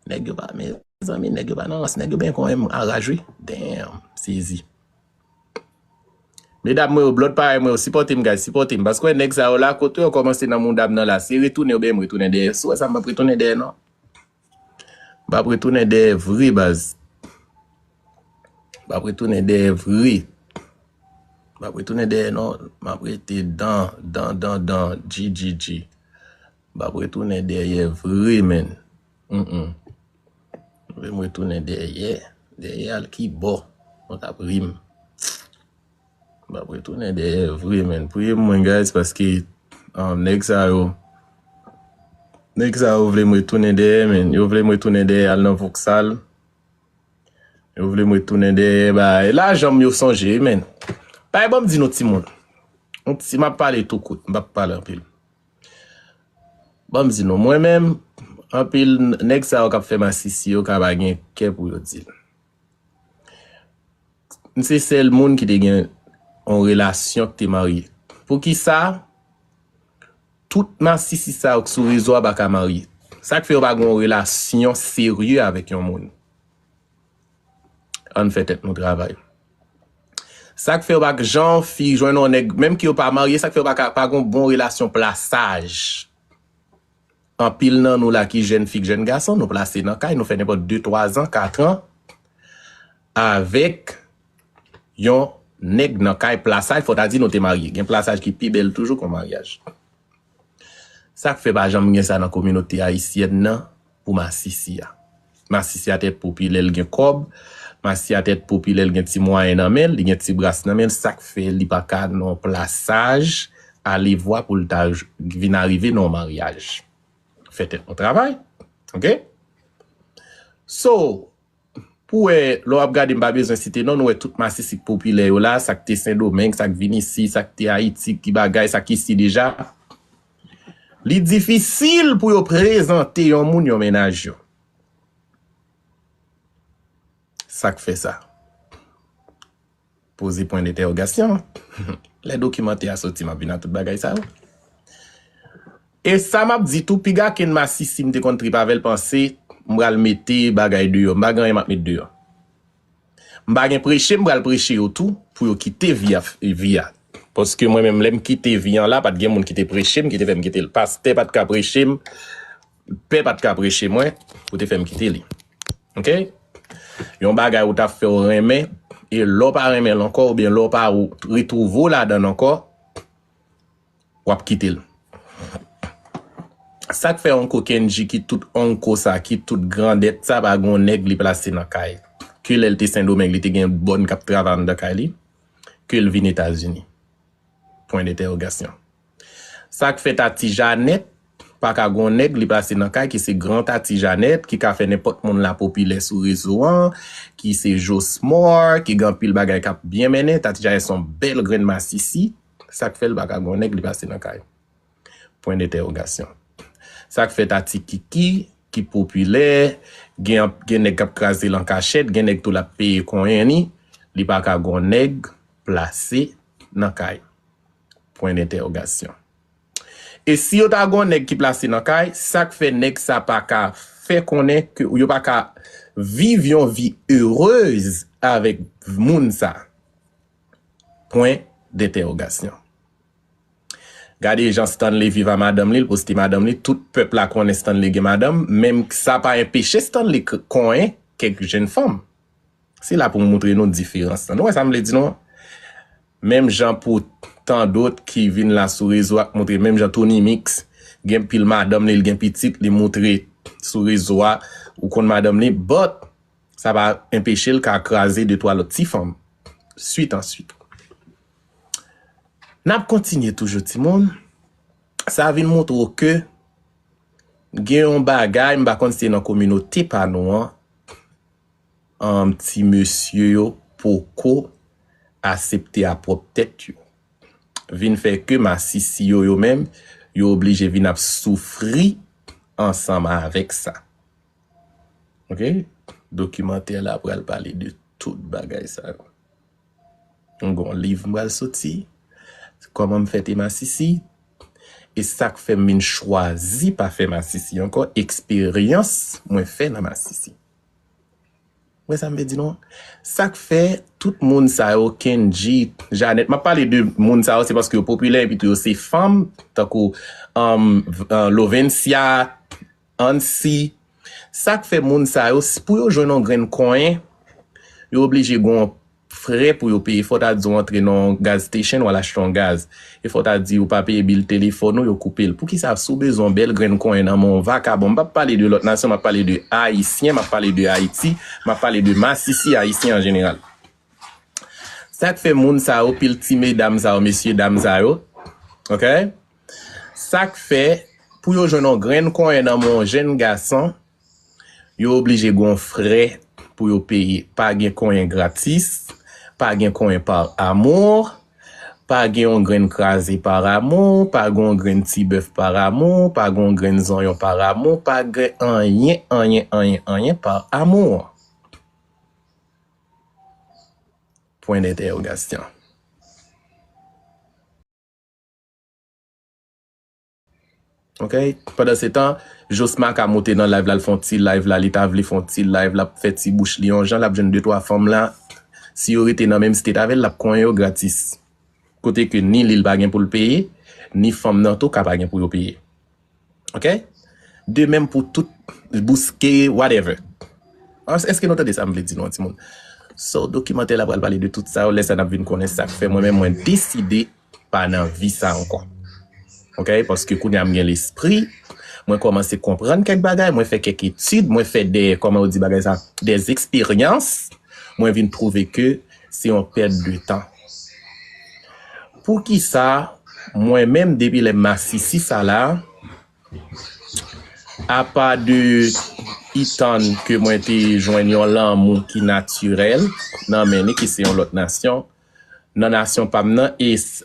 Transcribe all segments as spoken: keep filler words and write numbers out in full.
Nèg yo pa, mezanmi, nèg yo pa nan rans, nèg yo byen konn anraj wi. Damn, sezi. Medam mwen yo, blòd parèy mwen yo, sipòte m, guys, sipòte m. Paske nèg sa yo la, kote yo kòmanse nan mouda m nan la, se retounen yo, ben m retounen dèyè. Si w wè sa, m p ap retounen dèyè, non. M p ap retounen dèyè vre, baz. M p ap retounen dèyè vre. M p ap retounen dèyè, non. M ap rete dan, dan, dan, dan, G G G. M p ap retounen dèyè vre, menn. Mm-mm. Vle m retounen dèyè. Dèyè al ki bò? Mwen t ap ri m. M ap retounen dèyè vre, menn. Priye pou mwen, guys, paske um, nèg sa yo, nèg sa yo vle m retounen dèyè, menn. Yo vle m retounen dèyè al nan Vauxhall. Yo vle m retounen dèyè, ba, lajan m yo sonje, wi, menn. Bay, ban m di nou, timoun. Yon ti, m ap pale tou kout, m p ap pale anpil. Ban m di nou, mwen menm, anpil n- nèg sa yo k ap fè masisi yo ka pa gen kè pou yo di l. M se sèl moun ki te gen yon relasyon ki te marye. Poukisa? Tout masisi sa yo k sou rezo a pa ka marye. Sa k fè yo pa gen yon relasyon serye avèk yon moun. Ann fè tèt nou travay. Sa k fè yo pa k jan fi jwenn yon nèg, menm ke yo pa marye, sa k fè yo pa ka pa gen yon bon relasyon plasaj. Anpil nan nou la ki jèn fi, k jèn gason, nou plase nan kay, nou fè nenpòt de, twa zan, kat an avèk yon nèg nan kay plasaj, fò ta di nou te marye. Gen plasaj ki pi bèl toujou kon maryaj. Sa k fè pa janm gen sa nan kominote ayisyèn nan pou masisi a. Masisi a tèt popilè, l gen kòb. Masisi a tèt popilè, l gen ti mwayen nan men l, li gen ti bras nan men l. Sa k fè li pa ka nan yon plasaj alevwa pou l ta j- vin arive nan yon maryaj. Fè tèt nou travay. Oke? So, pou wè, lè w ap gade, m pa bezwen site non, nou wè tout masisi k popilè yo la, sa k te Sendomeng, sa k vin isi, sa k te Ayiti, ki bagay, sa k isi deja. Li difisil pou yo prezante yon moun yon mennaj yo. Sa k fè sa? Poze pwen dentèwogasyon. Lè dokimantè a soti, m ap vin a tout bagay sa yo. E sa m ap di tou, piga Ken masisi m te konn trip avè l, panse m pral mete bagay deyò. M pa gen anyen m ap met deyò. M pa gen preche, m pral preche yo tou pou yo kite vi a. Vi a. Paske mwen menm, lè m kite vi an la, pa t gen moun ki te preche m, ki te fè m kite l. Pastè pa t ka preche m, pè pa t ka preche mwen pou te fè m kite li. Oke? Yon bagay ou t ap fè w renmen, e lè w pa renmen l ankò, oubyen lè w pa ou- retwouve w ladan l ankò, w ap kite l. Sa k fè Onko Kendji ki tout onko sa, ki tout grandèt sa, pa gon nèg li plase nan kay? Ke lè l te Sendomeng, li te gen bòn k ap travay anndan kay li? Ke l vin Etazini? Pwen dentèwogasyon. Sa k fè Tati Janèt pa ka gon nèg li plase nan kay ki se gran Tati Janèt, ki ka fè nenpòt moun la popilè sou rezo an, ki se Josmore, ki gen anpil bagay k ap byen mennen. Tati Janèt se yon bèl grenn masisi. Sa k fè l pa ka gon nèg li plase nan kay? Pwen dentèwogasyon. Sa k fè Tati Kiki, ki popilè, gen, gen nèg k ap kraze l an kachèt, gen nèg tou l ap peye konyen li, li pa ka gon nèg plase nan kay? Pwen dentèwogasyon. E si yo ta gon nèg ki plase nan kay, sa k fè nèg sa pa ka fè konnen ke yo pa ka viv yon vi erez avèk moun sa? Pwen dentèwogasyon. Gade jan Stanley viv a madanm li, l poste madanm li, tout pèp la konnen Stanley gen madanm, menm sa pa enpeche Stanley k- konyen kèk jèn fanm. Se la pou m moutre nou diferans lan. Nou wè sa m vle di nou an? Menm jan pou tan dòt ki vin la sou rezo a k moutre, menm jan Tony Mix gen pil madanm li, l gen pitit, li moutre sou rezo a, ou konn madanm li, but sa pa enpeche l ka kraze de twa lòt ti fanm. Swit answit. N ap kontinye toujou, timoun. Sa vin moutre w ke gen yon bagay, m pa konn si se nan kominote pa nou an, um, ti mesye yo poko asepte a pwòp tèt yo. Vin fè ke masisi yo, yo menm, yo oblije vin ap soufri ansanm avèk sa. Oke? Dokimantè la pral pale de tout bagay sa yo. M gon liv m pral soti. Kòman m fè te masisi? E sa k fè m vin chwazi pa fè masisi ankò, eksperyans mwen fè nan masisi. Wè sa m vle di nou? Sa k fè tout moun sa yo, Kendji, Janet, m ap pale de moun sa yo, se paske yo popilè, epi tou yo se fanm, tankou um, uh, Lovencia, Ansi. Sa k fè moun sa yo, s- pou yo jwenn yon grenn konyen, yo oblije gen yon frè pou yo peye. Fò ta di w antre nan yon gas station, w al achte yon gaz. E fò ta di ou pa peye bil telefòn ou, yo koupe l. Poukisa si w bezwen yon bèl grenn konyen nan men yon vakabon? M p ap pale de lòt nasyon, m ap pale de Ayisyen, m ap pale de Ayiti, m ap pale de masisi ayisyen an jeneral. Sa k fè moun sa yo, pil ti medam sa yo, mesye dam sa yo, ok? Sa k fè, pou yo jwenn yon grenn konyen nan men yon jèn gason, yo oblije gen yon frè pou yo peye. Pa gen konyen gratis, pa gen konyen par amour, pa gen yon grenn kraze par amour, pa gen yon grenn ti bèf par amour, pa gen yon grenn zonyon par amour, pa gen anyen, anyen, anyen, anyen par amour. Pwen dentèwogasyon. Ok? Pandan se tan, Josma ka moute nan live la, l fè yon ti live la, li ta vle fè yon ti live, l ap fè ti bouch li yon jan, l ap jwenn de twa fanm la. Si yo rete nan menm state avè l, l ap konyen yo gratis. Kote ke ni li l pa gen pou l peye, ni fanm nan tou ka pa gen pou yo peye. Ok? De menm pou tout bouske, whatever. Èske nou tande sa m vle di nou, timoun? So, dokimantè la pral pale de tout sa yo, lè sa n ap vin konnen sa k fè mwen menm mwen deside pa nan vi sa ankò. Ok? Paske kounye a m gen lespri, mwen kòmanse konprann kèk bagay, mwen fè kèk etid, mwen fè de, kòman yo di bagay sa, des expériences, mwen vin twouve ke se yon pèt de tan. Poukisa mwen menm depi lè m asisi sa la, apa de itann ke mwen te jwenn yon lanmou ki natirèl nan men li ki se yon lòt nasyon, nan nasyon pa m nan, e s-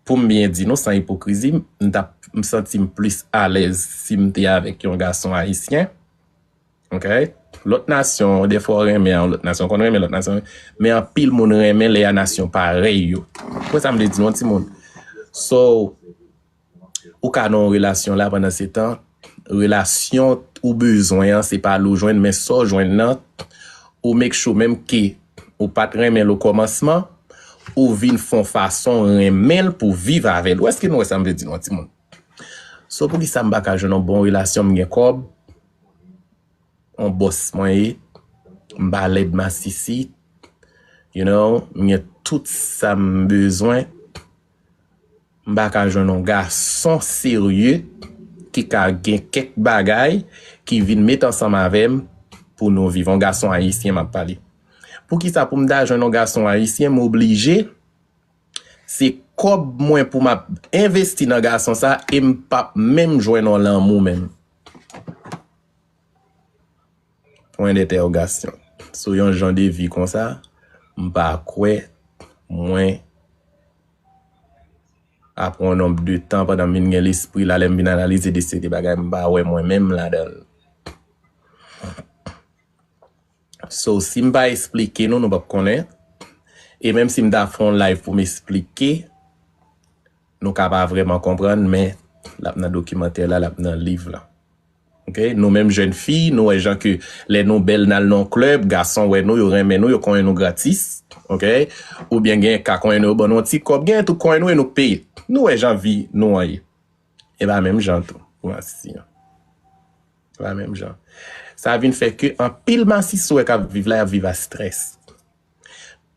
pou m byen di nou san ipokrizi, m t ap m santi m plis alèz si m te avèk yon gason ayisyen. Ok? Lòt nasyon, defwa w renmen a yon lòt nasyon, w konn renmen lòt nasyon, men anpil moun renmen lè a nasyon parèy yo. Pou sa m vle di nou, timoun. So, ou ka nan yon relasyon la pandan se tan, relasyon ou bezwen an, se pa l ou jwenn, men sa w jwenn nan, ou make sure menm ke ou pa t renmen l o kòmansman, ou vin fè yon fason renmen l pou viv avè l. Ou èske nou wè sa m vle di nou, timoun? So, poukisa m pa ka jwenn yon bon relasyon, m gen kòb, yon bòs mwen ye, m pa lèd masisi, you know, m gen tout sa m bezwen, m pa ka jwenn yon gason serye ki ka gen kèk bagay ki vin met ansanm avè m pou nou viv. Yon gason ayisyen m ap pale. Poukisa pou m ta jwenn yon gason ayisyen, m oblije, se kòb mwen pou m ap envesti nan gason sa e m p ap menm jwenn yon lanmou menm. Pwen dentèwogasyon. Sou yon jan de vi konsa, m pa kwè mwen, apre yon nonb de tan, pandan m vin gen lespri la, lè m vin analize de seri de bagay, m pa wè mwen menm ladan l. So, si m pa esplike nou, nou p ap konnen. E menm si m ta fè yon live pou m esplike, nou ka pa vrèman konprann, men l ap nan dokimantè la, l ap nan liv la. Ok? Nou menm jèn fi, nou wè jan ke lè nou bèl, n al nan yon klèb, gason wè nou, yo renmen nou, yo konyen nou gratis. Ok? Oubyen gen ka konyen nou, yo ban nou yon ti kòb, gen tou konyen nou e nou peye. Nou wè jan vi nou an ye. E pa menm jan tou pou masisi an. E pa menm jan. Sa vin fè ke anpil masisi w wè k ap viv la, y ap viv a strès.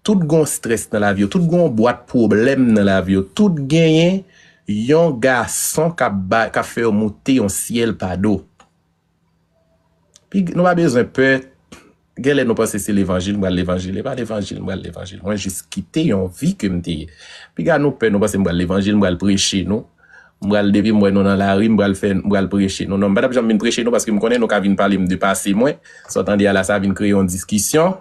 Tout gon strès nan lavi yo, tout gon bwat pwoblèm nan lavi yo, tout genyen yon gason k ap ba, k ap fè yo moute yon syèl pa do. Pi, nou pa bezwen pè. Genlè nou panse se levanjil, m pral levanjil. E pa levanjil, m pral levanjil. Mwen jis kite yon vi ke m te ye. Piga nou pè, nou panse m pral levanjil, m pral preche nou. M pral depi m wè nou nan lari, m pral fè, m pral preche nou. Non, m pa t ap janm vin preche nou paske m konnen nou ka vin pale m de pase mwen. Sa w tande a la, sa vin kreye yon diskisyon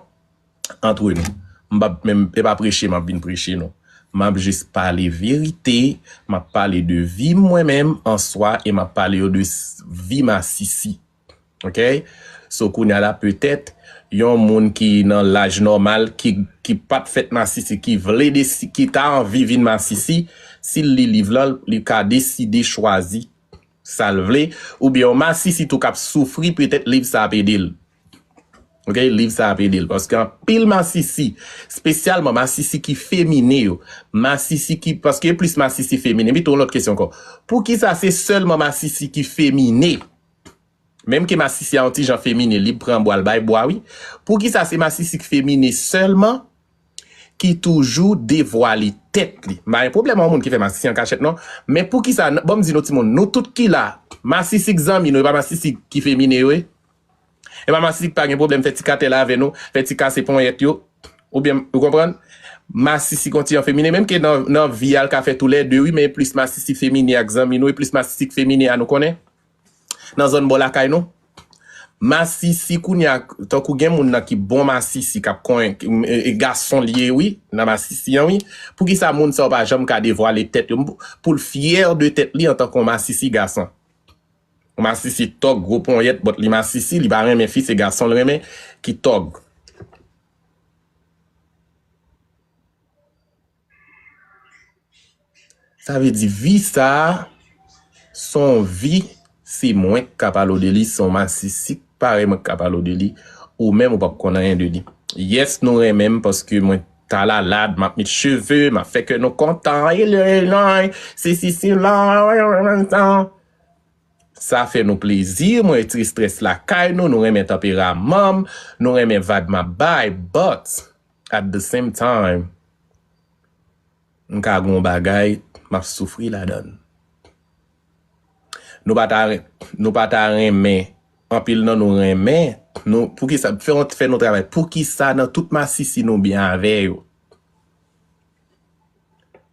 antre nou. M p ap menm, e pa preche m ap vin preche nou. M ap jis pale verite, m ap pale de vi m mwen menm an swa e m ap pale yo de s- vi masisi. Ok? So, kounye a la, petèt, yon moun ki nan laj nòmal, ki, ki pa t fèt masisi, ki vle desi, ki ta anvi vin masisi, si l li liv lan, li ka deside chwazi sa l vle, oubyen yon masisi tou k ap soufri, petèt liv sa ap ede l. Ok, liv sa ap ede l. Paske anpil masisi, espesyalman masisi ki feminen yo, masisi ki, paske plis masisi feminen, epi tou yon lòt kesyon ankò. Poukisa se sèlman masisi ki feminen? Menm ke masisi a yon ti jan feminen, li pran bwa, l bay bwa, wi. Poukisa se masisi ki feminen sèlman ki toujou devwale tèt li? M pa gen pwoblèm ak yon moun ki fè masisi an kachèt, non. Men poukisa, n-, ban m di nou timoun, nou tout ki la, masisi k zanmi nou, e pa masisi ki feminen yo ye? E pa masisi k pa gen pwoblèm fè ti katèl avè nou, fè ti kase ponyèt yo? Oubyen, ou konprann? Masisi k yon ti jan feminen, menm ke nan, nan vi a, l ka fè toulède, wi, men e plis masisi feminen ak zanmi nou, e plis masisi k feminen a nou konnen. Nan zòn bò lakay nou. Masisi kounye a, tankou gen moun nan ki bon masisi, k ap konyen, e, e gason li ye, wi, nan masisi an, wi. Poukisa moun sa yo pa janm ka devwale tèt yo, pou l fyè de tèt li antanke yon masisi gason? Yon masisi tòg, gwo ponyèt, but li masisi, li pa renmen fi, se gason l renmen, ki tòg. Sa vle di, vi sa a, se yon vi, se mwen k ka pale w de li, se yon masisi parèy mwen k ka pale w de li, ou menm ou p ap konn anyen de li. Yes, nou renmen m paske mwen talalad, m ap met cheve, m ap fè kè nou kontan, e lè, e lè, se si, se la, sa fè nou plezi, mwen retire strès lakay nou, nou renmen tanperaman m, nou renmen vag m ap bay, but at the same time, m ka gen yon bagay, m ap soufri ladan l. Nou pa ta, nou pa ta renmen, anpil nan nou renmen, nou, poukisa, fè, fè nou travay, poukisa nan tout masisi nou byen avè yo?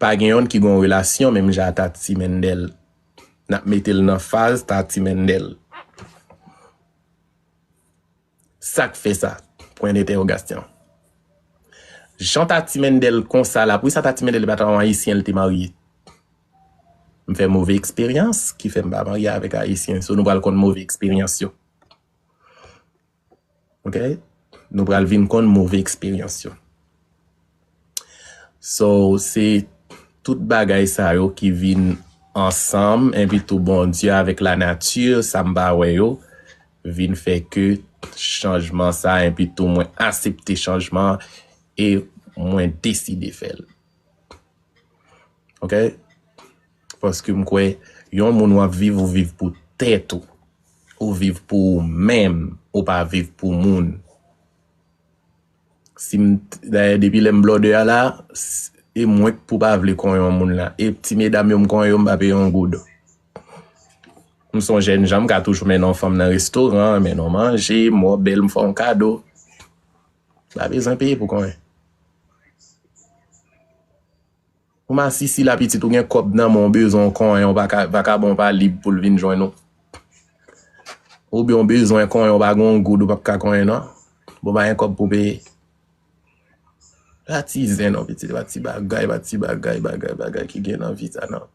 Pa gen yonn ki gen yon relasyon menm jan a Tati Mendel. N ap mete l nan faz Tati Mendel. Sa k fè sa? Pwen dentèwogasyon. Jan Tati Mendel konsa la, poukisa Tati Mendel pa t yon Ayisyen, l te marye? M fè move eksperyans ki fè m pa marye avèk Ayisyen. So, nou pral konn move eksperyans yo. Ok? Nou pral vin konn move eksperyans yo. So, se tout bagay sa yo ki vin ansanm, enpi tou Bondye avèk lanati, sa m pa wè yo, vin fè ke chanjman sa, enpi tou mwen aksepte chanjman e mwen deside fè l. Ok? Paske m kwè, yon moun w ap viv, ou viv pou tèt ou. Ou viv pou ou menm, ou pa viv pou moun. Si m, dayè, depi lè m blòdè a la, s-, e mwen k pou pa vle konyen yon moun la. E ti medam yo m konyen yo, m pa peye yon goud. M se yon jèn jan, m ka toujou mennen yon fanm nan restoran, mennen yon manje, m wè w bèl, m fè w yon kado. M pa bezwen peye pou konyen. Ou masisi la pitit, ou gen kòb nan men w, bezwen w konyen, w pa ka, vakabon pa lib pou l vin jwenn ou. Oubyen w bezwen konyen, w pa gen yon goud, ou p ap ka konyen non. Bon, pa gen kòb pou peye. Pa ti zen non pitit, pa ti bagay, pa ti bagay, bagay, bagay ki gen nan vi sa non.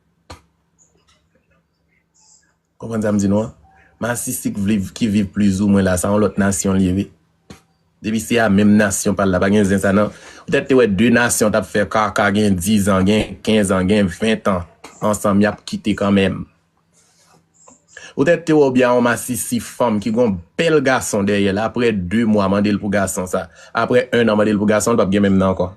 Konprann sa m di nou an? Masisi k viv, ki viv plizoumwen la, sa yon lòt nasyon l ye wi. Depi se a menm nasyon pa l la, pa gen zen sa nan. Ou tèt te wè de nasyon t ap fè kaka gen diz an, gen kenz an, gen ven an ansanm, y ap kite kanmenm. Ou tèt te wè oubyen a yon masisi fanm ki gon bèl gason dèyè l, aprè de mwa mande l pou gason sa, aprè en an mande l pou gason, l p ap gen menm nan ankò.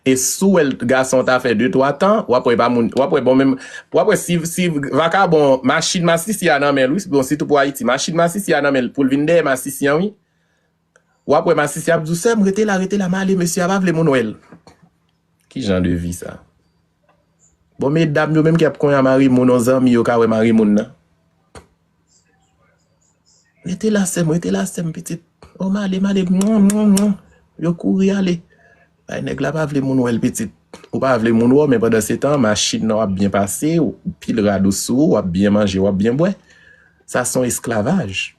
E si w wè l, gason ta fè de twa tan, w ap wè pa moun, w ap wè bon menm, w ap wè si, si vakabon, machin masisi a nan men l wi, bon sitou pou Ayiti, machin masisi a nan men l pou l vin dèyè masisi an wi. W ap wè masisi ap di w, sè m, rete la, rete la, m ale, mesye a pa vle moun wè l. Ki jan de vi sa? Bon, medam yo menm ki ap konyen a mari moun, yon zanmi yo ka wè mari moun nan. Rete la, sè m, rete la, sè m, pitit. O, m ale, m ale, mwen, mwen, mwen. Yo kouri ale. Bay nèg la pa vle moun wè l, pitit. Ou pa vle moun wè w, men pandan se tan, machin nan w ap byen pase, w pil rad ou sou ou, w ap byen manje, w ap byen bwè. Sa se yon esklavaj.